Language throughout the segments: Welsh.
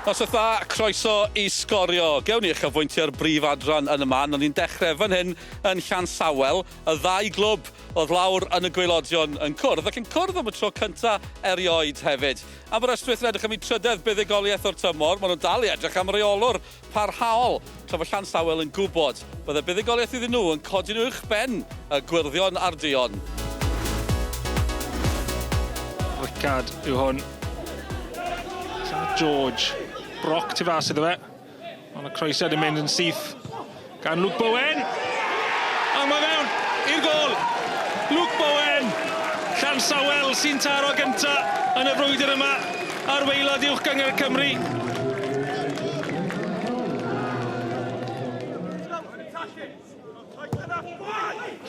Noswaith dda, croeso i Sgorio. Gewn ni uchafbwyntiau'r brif adran yn y man, ond ni'n dechrau fan hyn yn Llansawel. Y ddau glwb oedd lawr yn y gwaelodion yn cwrdd, ac yn cwrdd am y tro cynta erioed hefyd. Aberystwyth yn edrych am eu trydedd buddugoliaeth o'r tymor, maen nhw'n dal i edrych am reolwr parhaol, tra fod Llansawel yn gwybod bydde buddugoliaeth iddyn nhw yn codi nhw uwchben y gwyrddion a'r duon. Rickard yw hwn. George. Brock tu fas iddo fe. Ond y croesiad yn mynd yn syth gan Luke Bowen. A mae fewn i'r gôl. Luke Bowen. Llansawel sy'n taro gynta yn y frwydr yma ar waelod Uwch Gynghrair Cymru.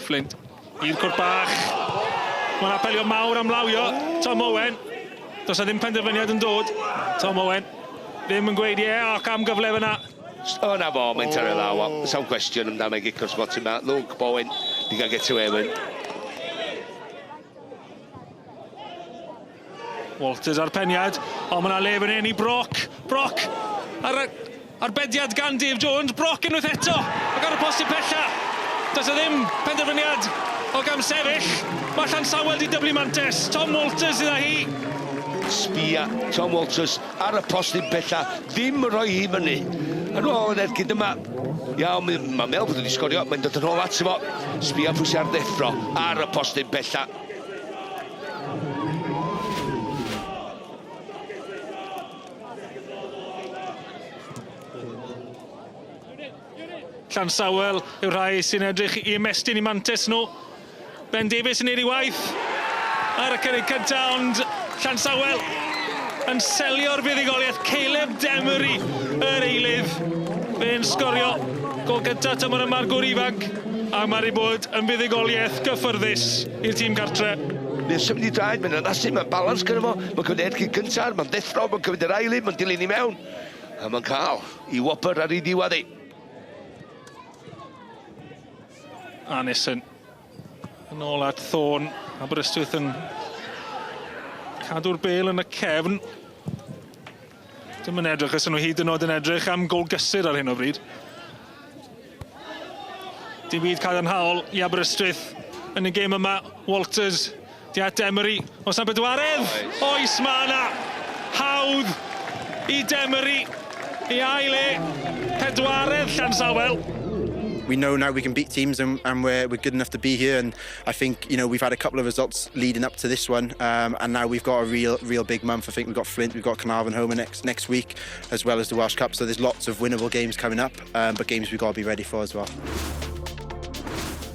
Flint i'r cwrt bach. Mae'n apelio mawr am lawio Tom Owen. Does 'na ddim penderfyniad yn dod. Tom Owen ddim yn gweud ie ac am gyfle fyna. O 'na fo, mae'n taro law o. Sawl cwestiwn amdano ei gic o'r smotyn 'ma. Luke Bowen 'di cael get away efo. Walters ar peniad, ond mae 'na le fan hyn i Brock. Brock ar y arbediad gan Dave Jones. Brock unwaith eto, ac ar y postyn pella. Does 'na ddim penderfyniad o gamsefyll. Mae Llansawel 'di dyblu mantes. Tom Walters sydd â hi. Sbia Tom Walters ar y postyn pella, ddim yn rhoi hi fyny. Yn ôl yn ergyd yma. Iawn, mae'n meddwl bod wedi sgorio, mae'n dod yn ôl ato fo. Sbia pwy sy'n ar ddeffro ar y postyn pella. Llansawel yw'r rhai sy'n edrych i ymestyn i mantes nhw. Ben Davies yn neud ei waith ar y cynnig cynta, ond Llansawel yn selio'r fuddugoliaeth. Caleb Demery yr eilydd. Fe'n sgorio gol gynta tymor yma'r gŵr ifanc, a mae wedi bod yn fuddugoliaeth gyffyrddus i'r tîm cartre. Mae'n symud i draed, mae'n addasu, mae'n balans gyda fo, mae'n cymryd ergyd gyntaf, mae'n ddeffro, mae'n cymryd yr ail un, mae'n dilyn i mewn, a mae'n cael i wobr ar ei ddiwedd ei. Annison yn ôl at Thorne, Aberystwyth yn cadw'r bêl yn y cefn. Dim yn edrych os nhw hyd yn oed yn edrych am gol gysur ar hyn o bryd. Dim byd cadarnhaol i Aberystwyth yn y gêm yma. Walters di at Demery. Oes 'na bedwaredd? Oes ma' 'na! Hawdd i Demery i ail e. Pedwaredd Llansawel. We know now we can beat teams and, and we're, we're good enough to be here and I think you know we've had a couple of results leading up to this one um, and now we've got a real real big month. I think we've got Flint, we've got Caernarfon home next next week as well as the Welsh Cup so there's lots of winnable games coming up um, but games we've got to be ready for as well.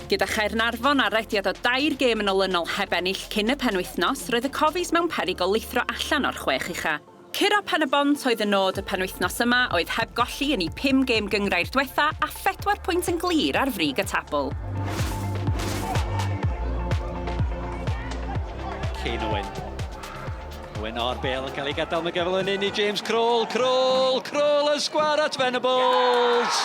Gyda Chaernarfon ar rediad o dair gêm yn olynol heb ennill cyn y penwythnos, roedd y Cofis mewn peryg o lithro allan o'r chwech ucha. Curo Pen-y-bont oedd y nod y penwythnos yma, oedd heb golli yn eu pum gêm gynghrair dwetha a phedwar pwynt yn glir ar frig y tabl. Kane Owen. Owen o'r bel yn cael ei gadael, mae gyfle yn un i James Kroll, Kroll, Kroll yn sgwar at Venables!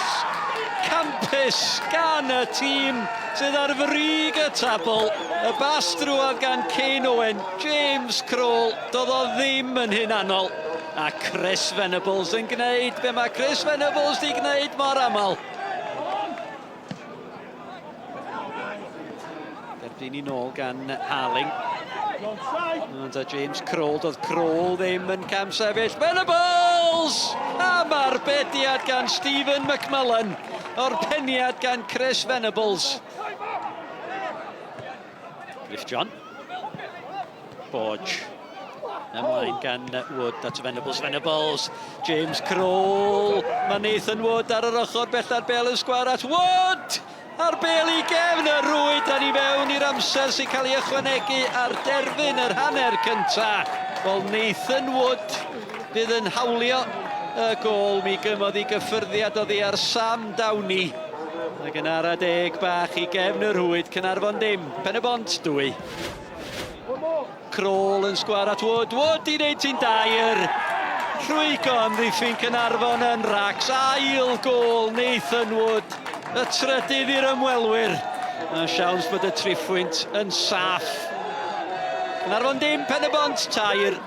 Campus gan y tîm sydd ar frig y tabl. Y bas drwodd gan Kane Owen, James Kroll, doedd o ddim yn hunanol. A Chris Venables yn gwneud be mae Chris Venables di gwneud mor aml. Derbyn i nôl gan Harling. Ond a James Kroll, doedd Kroll ddim yn camsefyll. Venables! Am arbediad gan Stephen McMullen. O'r peniad gan Chris Venables. Griff John. Borge. Ymlaen gan Wood at Venables, Venables, James Kroll. Mae Nathan Wood ar yr ochr bella'r bel yn sgwar at Wood! A'r bel i gefn y rwyd a ni mewn i'r amser sy'n cael ei ychwanegu ar derfyn yr hanner cynta. Wel, Nathan Wood fydd yn hawlio y gôl. Mi gymodd i gyffyrddiad oddi ar Sam Downey. Ac yn ara deg bach i gefn y rhwyd, Caernarfon dim, Pen-y-bont 2. Kroll yn sgwar at Wood. Wood i wneud ti'n dair. Rhwygo amddiffyn Caernarfon yn racs. Ail gôl Nathan Wood. Y trydydd i'r ymwelwyr. A siawns bod y triphwynt yn saff. Caernarfon dim, Pen-y-bont tair.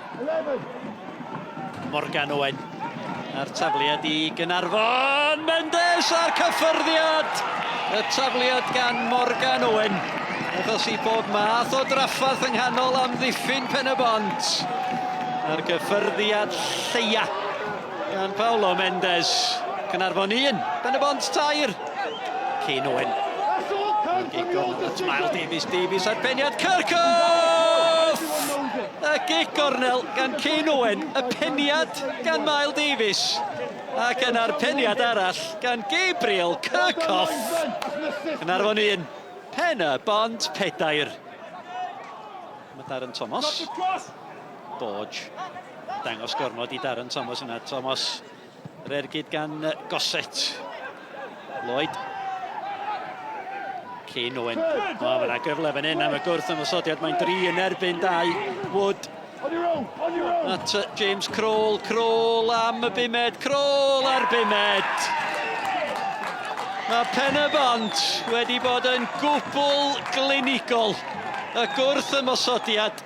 Morgan Owen. A'r tafliad i Gynarfon. Mendes a'r cyffyrddiad! Y tafliad gan Morgan Owen. Achos i bob math o drafferth yng nghanol amddiffyn Pen-y-bont. A'r gyffyrddiad lleia gan Paulo Mendes. Caernarfon 1, Pen-y-bont 3. Kane Owen. Gic gornel at Mael Davies, Davies ar beniad Kirchhoff! Y gic gornel gan Kane Owen, y peniad gan Mael Davies. Ac yna'r peniad arall gan Gabriel Kirchhoff. Caernarfon 1, Pen-y-bont 4. Mae Darren Thomas. Borge. Dangos gormod i Darren Thomas yna. Thomas yr ergyd gan Gossett. Lloyd. Kane Owen. O, mae yna gyfle fan hyn am y gwrth ymosodiad. Mae'n dri yn erbyn dau. Wood. At James Kroll. Kroll am y bumed. Kroll ar bumed. Mae Pen-y-bont wedi bod yn gwbl glinigol. Y gwrth ymosodiad.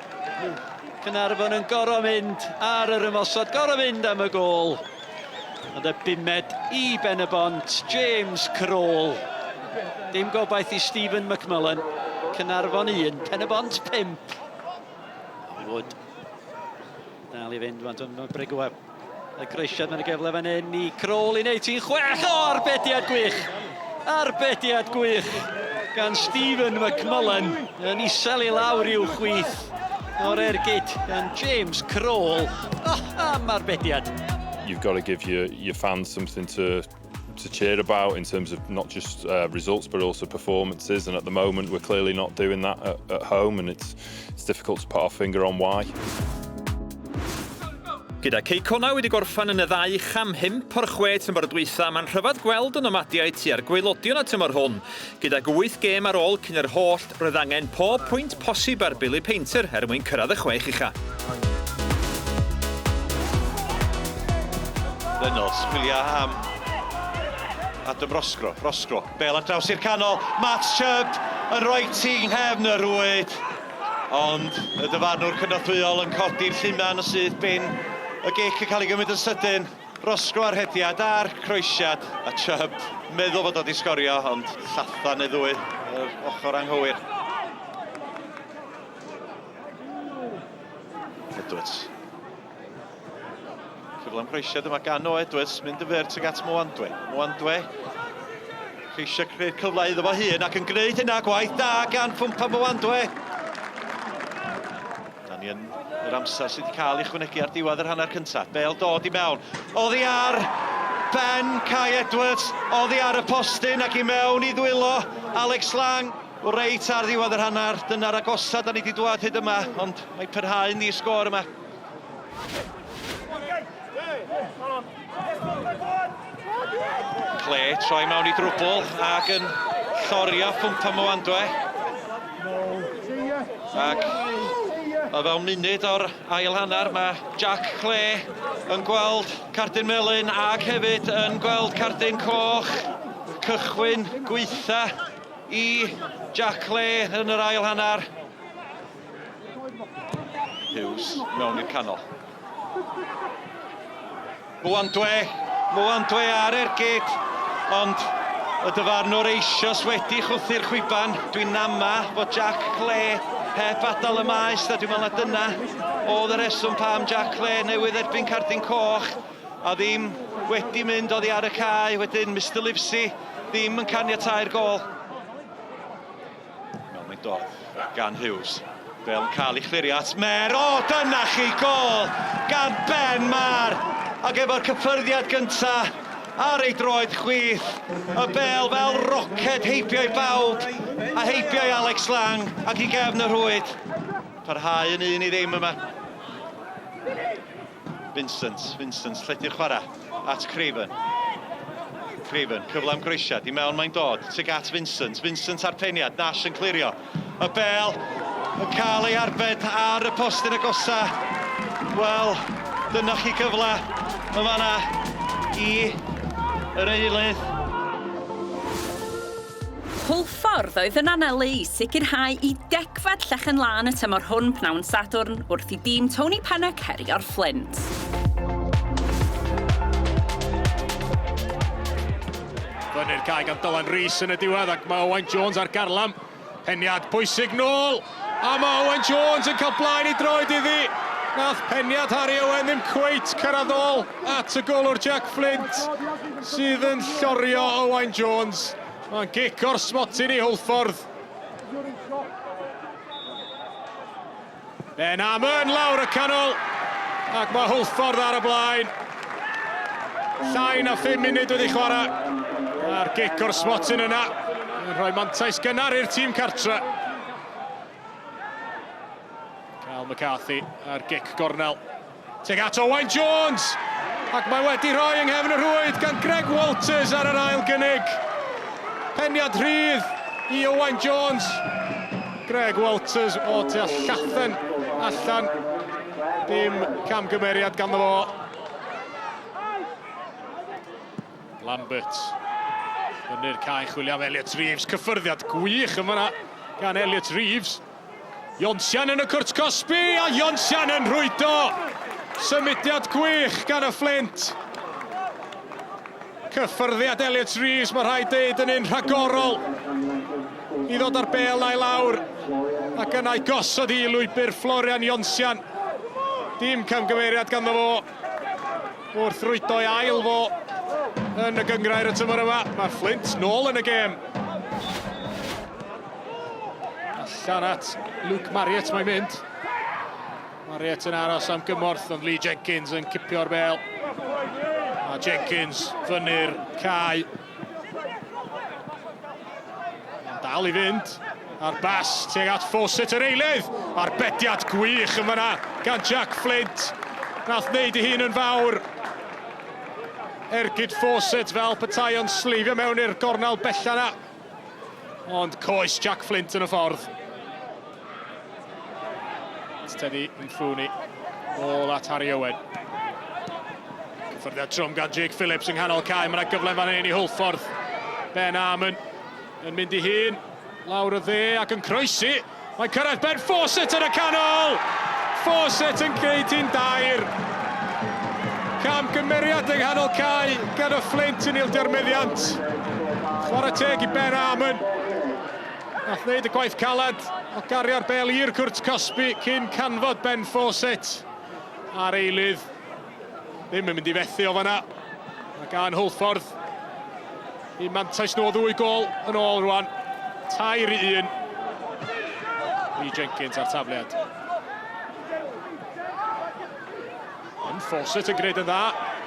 Caernarfon yn gorfod mynd ar yr ymosod, gorfod mynd am y gôl. Ond y bumed i Ben-y-bont, James Kroll. Dim gobaith i Stephen McMullen. Caernarfon 1, Pen-y-bont 5. Wood. Dal i fynd, mae Brigwa. Y croesiad mae'n y gyfle fan hyn i Kroll i wneud ti'n chwech. O, arbediad gwych! Arbediad gwych gan Stephen McMullen yn isel i lawr i'w chwith o'r ergyd gan James Kroll. Oh, am arbediad. You've got to give your, your fans something to to cheer about in terms of not just uh, results but also performances and at the moment we're clearly not doing that at, at home and it's it's difficult to put our finger on why. Gyda Cei Connah wedi gorffan yn y ddau cham hymp o'r chwe tymor dwytha, mae'n rhyfedd gweld y nomadiaid tua'r gwaelodion y tymor hwn. Gydag wyth gêm ar ôl cyn yr holl, roedd angen pob pwynt posib ar Billy Painter er mwyn cyrraedd y chwech ucha. Reynolds, chwilio am Adam Roscrow, Roscrow, bel ar draws i'r canol, Matt Chubb yn rhoi tîn nghefn y rwyd, ond y dyfarnwr cynorthwyol yn codi'r lluman yn syth bin, y gic yn cael ei gymryd yn sydyn, Roscrow ar hediad a'r croesiad, a Chubb meddwl fod o wedi sgorio, ond llatha neu ddwy yr ochr anghywir. Edwards. Cyfle am croesiad yma gan o Edwards, mynd yn fyr tuag at Mwandwe. Mwandwe ceisio creu'r cyfle iddo fo hun ac yn gwneud hynna, gwaith da gan Ffwmpa Mwandwe. Da ni yn yr amser sydd wedi cael ei chwynegu ar diwedd yr hanner cyntaf. Bel dod i mewn. Oddi ar ben Kai Edwards, oddi ar y postyn ac i mewn i ddwylo Alex Lang. Reit ar ddiwedd yr hanner, dyna'r agosa da ni wedi dwad hyd yma, ond mae parhau'n ddi sgôr yma. Cle troi mewn i drwbl ac yn llorio Ffwmpa Mwandwe. Ac o fewn munud o'r ail hanner mae Jack Cle yn gweld cardyn melyn ac hefyd yn gweld cardyn coch. Cychwyn gweitha i Jack Cle yn yr ail hanner. Hughes mewn i'r canol. Mwandwe, Mwandwe ar ergyd, ond y dyfarnwr eisoes wedi chwthu'r chwiban. Dwi'n nama fod Jack Cle heb adael y maes, a dwi'n meddwl na dyna oedd y reswm pam Jack Cle newydd erbyn cardyn coch a ddim wedi mynd oddi ar y cae. Wedyn Mr Livesey ddim yn caniatáu'r gôl. Wel, mae'n dod gan Hughes. Fel yn cael ei chlirio at Mer. O, dyna chi gol gan Ben Mar. Ac efo'r cyffyrddiad gynta ar ei droed chwith, y bel fel roced heibio i bawb a heibio i Alex Lang ac i gefn y rhwyd. Parhau yn un i ddim yma. Vincent, Vincent, lledu'r chwarae at Craven. Craven, cyfle am groesiad, i mewn mae'n dod, tuag at Vincent. Vincent ar peniad, Nash yn clirio. Y bel yn cael ei arbed ar y postyn agosa. Wel, dyna chi gyfle yn fanna i yr eilydd. Hwlffordd oedd yn anelu i sicrhau i degfed llechen lân y tymor hwn pnawn Sadwrn wrth i dîm Tony Pennock herio'r Fflint. Fyny'r cae gan Dylan Rees yn y diwedd ac mae Owain Jones ar garlam. Peniad pwysig nôl a mae Owain Jones yn cael blaen i droed iddi. Nath peniad Harry Owen ddim cweit cyrraedd ôl at y golwr Jack Flint sydd yn llorio Owain Jones. Mae'n gic o'r smotyn i Hwlffordd. Ben Amon lawr y canol ac mae Hwlffordd ar y blaen. Llai na 5 munud wedi chwarae. A'r gic o'r smotyn yna yn rhoi mantais gynnar i'r tîm cartre. Cal McCarthy a'r gic gornel. Tuag at Owain Jones! Ac mae wedi rhoi yng nghefn y rhwyd gan Greg Walters ar yr ail gynnig. Peniad rhydd i Owain Jones. Greg Walters o tua llathen allan. Dim camgymeriad ganddo fo. Lambert. Fyny'r cae chwilio am Elliot Reeves. Cyffyrddiad gwych yn fanna gan Elliot Reeves. Jonsian yn y cwrt cosbi a Jonsian yn rhwydo! Symudiad gwych gan y Fflint. Cyffyrddiad Elliot Reeves, mae rhaid deud, yn un rhagorol i ddod â'r bêl na i lawr ac yna i gosod i lwybr Florian Jonsian. Dim camgymeriad ganddo fo wrth rwydo ei ail fo yn y gynghrair y tymor yma. Mae'r Fflint nôl yn y gêm. Allan at Luke Marriott mae'n mynd. Marriott yn aros am gymorth, ond Lee Jenkins yn cipio'r bel. A Jenkins fyny'r cae. Mae'n dal i fynd. A'r bas tuag at Fawcett yr eilydd. Arbediad gwych yn fyna gan Jack Flint. Nath wneud ei hun yn fawr. Ergyd Fawcett fel petai o'n sleifio mewn i'r gornel bella na. Ond coes Jack Flint yn y ffordd. Teddy Mfuni. Ôl at Harry Owen. Cyffyrddiad trwm gan Jake Phillips yng nghanol cae. Mae yna gyfle fan hyn i Hwlffordd. Ben Armon yn mynd i hun. Lawr y dde ac yn croesi. Mae'n cyrraedd Ben Fawcett yn y canol! Fawcett yn gwneud hi'n dair. Camgymeriad yng nghanol cae gan y Fflint yn ildio'r meddiant. Chwarae teg i Ben Armon. Nath wneud y gwaith caled o gario'r bel i'r cwrt cosbi cyn canfod Ben Fawcett a'r eilydd. Ddim yn mynd i fethu o fanna. Mae gan Hwlffordd un mantais nhw o ddwy gol yn ôl rwan. 3-1. Lee Jenkins ar tafliad. Ond Fawcett yn gwneud yn dda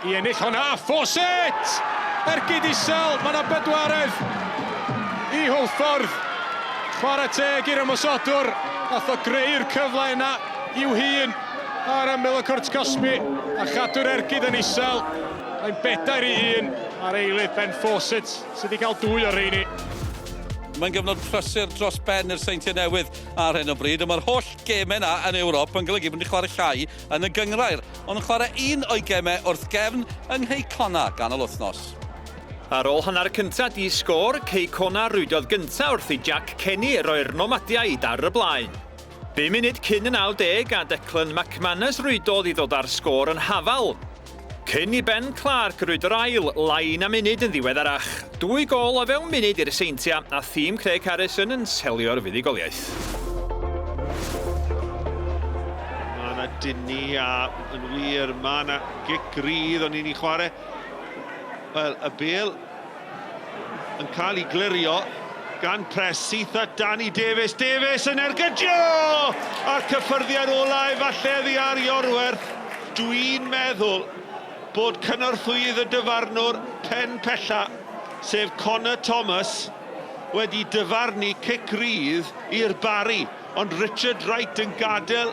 i ennill hwnna. Fawcett! Ergyd isel, mae yna bedwaredd i Hwlffordd. Chwarae teg i'r ymosodwr. Nath o greu'r cyfle yna i'w hun. Ar ymyl y cwrt cosbi a chadw'r ergyd yn isel. Mae'n 4-1 ar eilydd Ben Fawcett sydd wedi cael dwy o'r rheini. Mae'n gyfnod prysur dros ben i'r Seintiau Newydd ar hyn o bryd, a mae'r holl gemau yna yn Ewrop yn golygu bod nhw'n chwarae llai yn y gynghrair, ond yn chwarae un o'i gemau wrth gefn yng Nghei Connah ganol wythnos. Ar ôl hanner cynta' di-sgôr, Cei Connah rwydodd gynta' wrth i Jack Kenny roi'r Nomadiaid ar y blaen. Bum munud cyn y 90 a Declan McManus rwydodd i ddod â'r sgôr yn hafal. Cyn i Ben Clark rwydo'r ail, lai na munud yn ddiweddarach. Dwy gôl o fewn munud i'r Seintiau a thîm Craig Harrison yn selio'r fuddugoliaeth. Mae yna dynnu a yn wir mae yna gic rydd o'n i'n ei chwarae. Wel, y bêl yn cael ei glirio gan Press syth at Danny Davies. Davies yn ergydio! A'r cyffyrddiad ola efallai oddi ar Iorwerth. Dwi'n meddwl bod cynorthwyydd y dyfarnwr pen pella, sef Connor Thomas, wedi dyfarnu cic rydd i'r Barri, ond Richard Wright yn gadael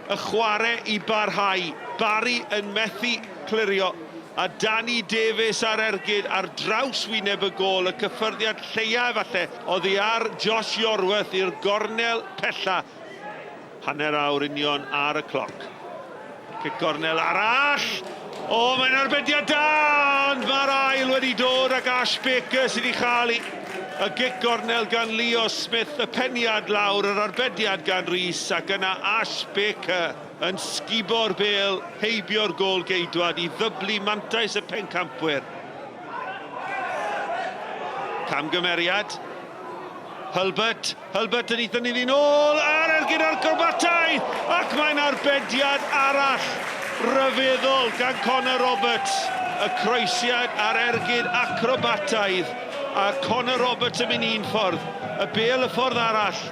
y chwarae i barhau. Barri yn methu clirio. A Danny Davies ar ergyd ar draws wyneb y gôl, y cyffyrddiad lleia efalle oddi ar Josh Iorwerth i'r gornel pella. Hanner awr union ar y cloc. Cic gornel arall! O, mae'n arbediad da, ond mae'r ail wedi dod ac Ash Baker sydd wedi chael i. Y gic gornel gan Leo Smith, y peniad lawr, yr arbediad gan Rees ac yna Ash Baker. Yn sgubo'r bêl heibio'r gôl-geidwad i ddyblu mantais y pencampwyr. Camgymeriad. Hulbert, Hulbert yn eitha ni ddyn ôl, a'r ergyd o'r gorbatau, ac mae'n arbediad arall ryfeddol gan Connor Roberts. Y croesiad a'r ergyd acrobataidd, a Connor Roberts yn mynd un ffordd, y bel y ffordd arall.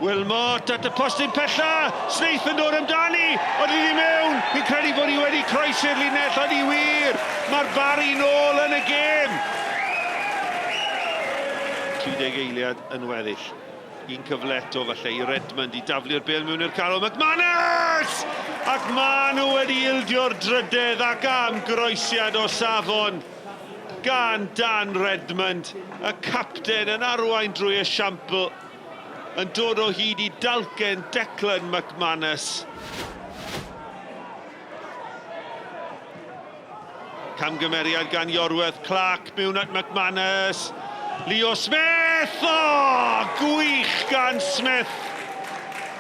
Wilmot at y postyn pella, Snaith yn dod amdani, ond iddi mewn, fi'n credu bod hi wedi croesi'r linell, ond i wir, mae'r Barri nôl yn y gêm. 30 eiliad yn weddill. Un cyfle eto falle i Redmond i daflu'r bêl mewn i'r canol. McManus! Ac maen nhw wedi ildio'r drydedd ac am groesiad o safon gan Dan Redmond, y capten yn arwain drwy esiampl. Yn dod o hyd i dalcen Declan McManus. Camgymeriad gan Iorwerth Clark mewn at McManus. Leo Smith! O, gwych gan Smith!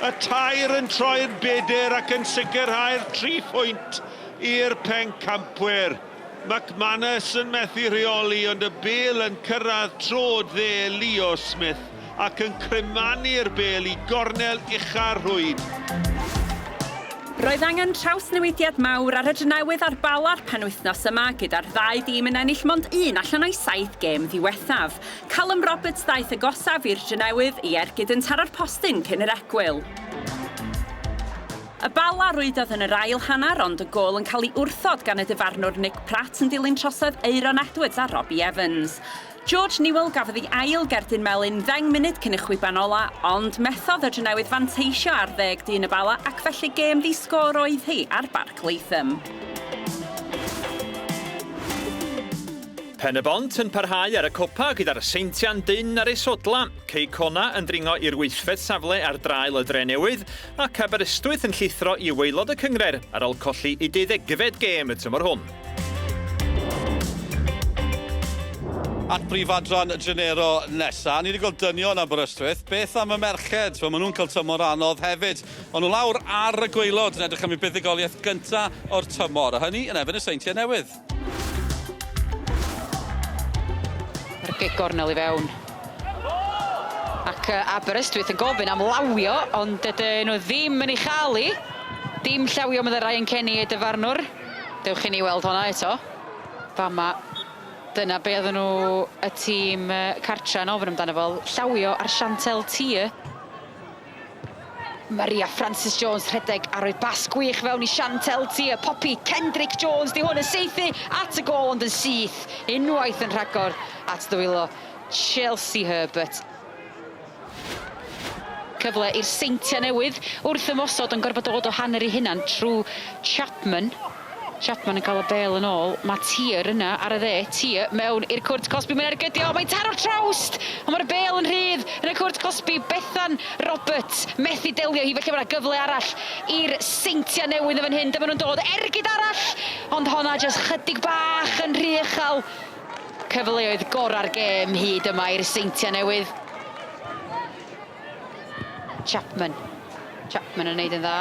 Y tair yn troi'r bedyr ac yn sicrhau'r tri phwynt i'r pencampwyr. McManus yn methu rheoli ond y bêl yn cyrraedd troed dde Leo Smith ac yn crymanu'r bêl i gornel ucha'r rhwyd. Roedd angen trawsnewidiad mawr ar y Drenewydd a'r Bala'r penwythnos yma gyda'r ddau dîm yn ennill mond un allan o'u saith gêm ddiwethaf. Callum Roberts ddaeth agosaf i'r Drenewydd i ergyd yn taro'r postyn cyn yr egwyl. Y Bala rwydodd yn yr ail hanner ond y gôl yn cael ei wrthod gan y dyfarnwr Nick Pratt yn dilyn trosedd Aeron Edwards a Robbie Evans. George Newell gafodd ei ail gerdyn melyn ddeng munud cyn y chwiban ola, ond methodd y Drenewydd fanteisio ar ddeg dyn y Bala ac felly gêm ddi-sgôr oedd hi ar Barc Latham. Pen-y-bont yn parhau ar y copa gyda'r Seintiau'n dynn ar eu sodla, Cei Connah yn dringo i'r wythfed safle ar draul y Drenewydd, ac Aberystwyth yn llithro i waelod y cynghrair ar ôl colli eu deuddegfed gêm y tymor hwn. At brif adran Genero nesa. Ni wedi gweld dynion Aberystwyth. Beth am y merched? Wel, maen nhw'n cael tymor anodd hefyd. Ond nhw lawr ar y gwaelod yn edrych am eu buddugoliaeth gynta o'r tymor, a hynny yn erbyn y Seintiau Newydd. Mae'r gic gornel i fewn. Ac Aberystwyth yn gofyn am lawio, ond dydyn nhw ddim yn ei chael hi. Dim llawio meddai Ryan Kenny, y dyfarnwr. Dewch i ni weld honna eto. Fama, dyna be oedden nhw, y tîm cartra yn ofyn amdano fo, llawio ar Chantelle Tear. Maria Francis Jones rhedeg a rhoi bas gwych fewn i Chantelle Tear. Poppy Kendrick Jones di hwn yn saethu at y gôl ond yn syth unwaith yn rhagor at ddwylo Chelsea Herbert. Cyfle i'r Seintiau Newydd wrth ymosod ond gorfod dod o hanner eu hunan trwy Chapman. Chapman yn cael y bêl yn ôl. Mae Tier yna ar y dde. Tier mewn i'r cwrt cosbi. Mae'n ergydio. Mae'n taro'r trawst! Ond mae'r bêl yn rhydd yn y cwrt cosbi. Bethan Roberts methu delio hi. Felly mae yna gyfle arall i'r Seintiau Newydd yn fan hyn. Dyma nhw'n dod. Ergyd arall! Ond honna jyst chydig bach yn rhy uchel. Cyfleoedd gorau'r gêm hyd yma i'r Seintiau Newydd. Chapman. Chapman yn neud yn dda.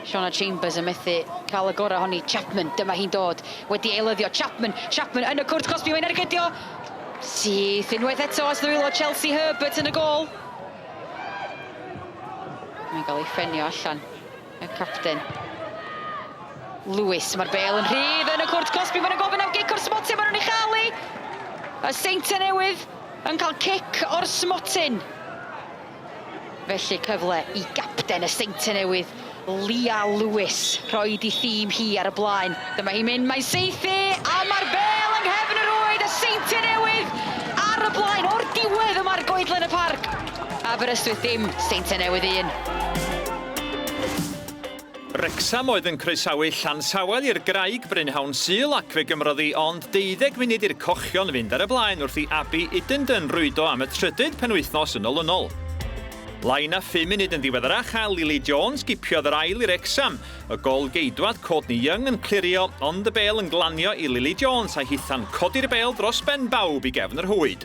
Shauna Chambers yn methu cael y gorau ohoni. Chapman, dyma hi'n dod. Wedi eilyddio. Chapman, Chapman yn y cwrt cosbi, mae'n ergydio. Syth unwaith eto at ddwylo Chelsea Herbert yn y gôl. Mae'n cael ei ffenio allan, y capten. Lewis, mae'r bêl yn rhydd yn y cwrt cosbi, maen nhw'n gofyn am gic o'r smotyn, maen nhw'n ei chael hi! Y Seintiau Newydd yn cael cic o'r smotyn. Felly cyfle i gapten y Seintiau Newydd, Leah Lewis, rhoid ei thîm hi ar y blaen. Dyma hi'n mynd, mae'n saethu, a mae'r bêl yng nghefn y rwyd, y Seintiau Newydd ar y blaen o'r diwedd yma ar goedlen y parc. Aberystwyth dim, Seintiau Newydd un. Wrecsam oedd yn croesawu Llansawel i'r Graig brynhawn Sul ac fe gymrodd hi ond deuddeg munud i'r Cochion fynd ar y blaen wrth i Abi Idenden rwydo am y trydydd penwythnos yn olynol. Lai na phum munud yn ddiweddarach a Lily Jones gipiodd yr ail i Wrecsam, y gôl-geidwad Courtney Young yn clirio ond y bêl yn glanio i Lily Jones a hitha'n codi'r bêl dros ben bawb i gefn yr rhwyd.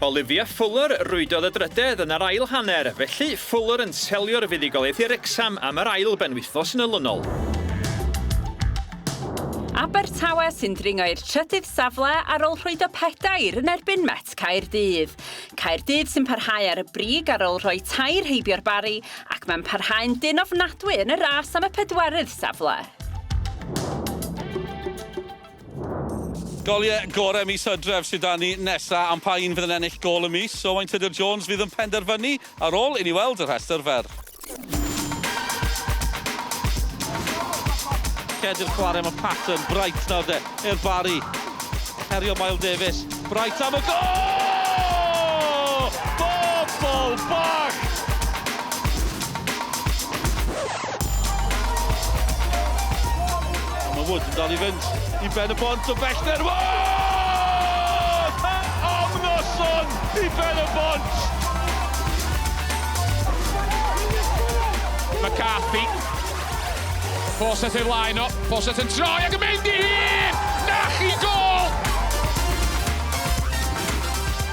Olivia Fuller rwydodd y drydedd yn yr ail hanner, felly Fuller yn selio'r fuddugoliaeth i Wrecsam am yr ail benwythnos yn olynol. Abertawe sy'n dringo i'r trydydd safle ar ôl rhwydo pedair yn erbyn Met Caerdydd. Caerdydd sy'n parhau ar y brig ar ôl rhoi tair heibio'r Barri ac mae'n parhau'n dynn ofnadwy yn y ras am y pedwerydd safle. Goliau gorau mis Hydref sydd 'da ni nesa, am pa un fydd yn ennill gôl y mis? Owain Tudur Jones fydd yn penderfynu ar ôl i ni weld y rhestr fer. Cedi'r chwarae, mae Patton, Bright nawr de, i'r Barri. Herio Mael Davies, Bright am y gôl! Bobl bach! Mae Wood yn dal i fynd i ben y bont o bellter. Wood! Am noson i ben y bont! McCarthy. Fawcett ei flaen o. Fawcett yn troi ac yn mynd i hun! Na chi gol!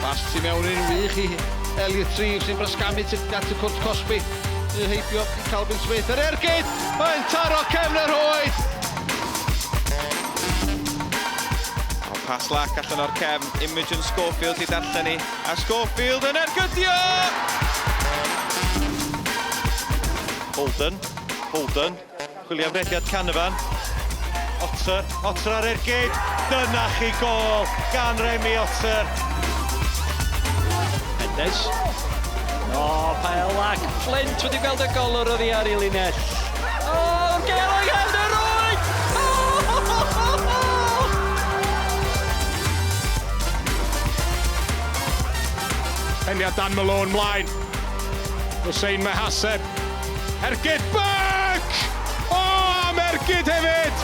Pas tu mewn yn wych i Elliot Reeves sy'n brasgamu tuag at y cwrt cosbi. Yn heibio i Calvin Smith. Yr ergyd! Mae'n taro cefn y rhwyd! O, pas lac allan o'r cefn. Imogen Schofield i darllen i. A Schofield yn ergydio! Holden, Holden, chwilio am rediad Canavan. Otter, Otter ar ergyd. Dyna chi gôl gan Remy Otter. Mendes. O, Pael ac Flint wedi gweld y golwr oddi ar ei linell. O, gêl o'i gefn y rwyd! Peniad Dan Malone mlaen. Hussein Mehaseb. Ergyd Burke! O, am ergyd hefyd!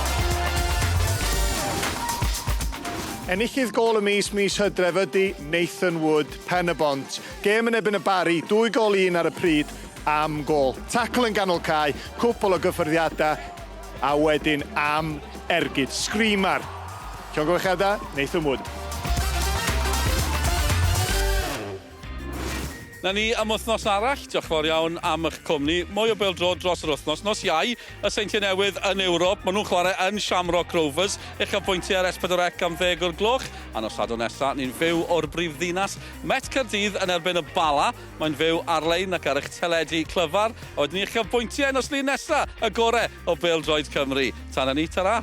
Enillydd gôl y mis mis Hydref ydy Nathan Wood, Pen-y-bont. Gêm yn erbyn y Barri, dwy gôl i un ar y pryd am gôl. Tacl yn ganol cae, cwpl o gyffyrddiadau, a wedyn am ergyd. Screamer. Llongyfarchiadau, Nathan Wood. Na ni am wythnos arall. Diolch yn fawr iawn am eich cwmni. Mwy o bêl-droed dros yr wythnos. Nos Iau, y Seintiau Newydd yn Ewrop. Maen nhw'n chwarae yn Shamrock Rovers. Uchafbwyntiau ar S4C am ddeg o'r gloch. A nos Sadwrn nesa, ni'n fyw o'r brifddinas, Met Caerdydd yn erbyn y Bala. Mae'n fyw ar-lein ac ar eich teledu clyfar. A wedyn ni uchafbwyntiau nos Lun nesa, y gore o bêl-droed Cymru. Tan hynny, tara!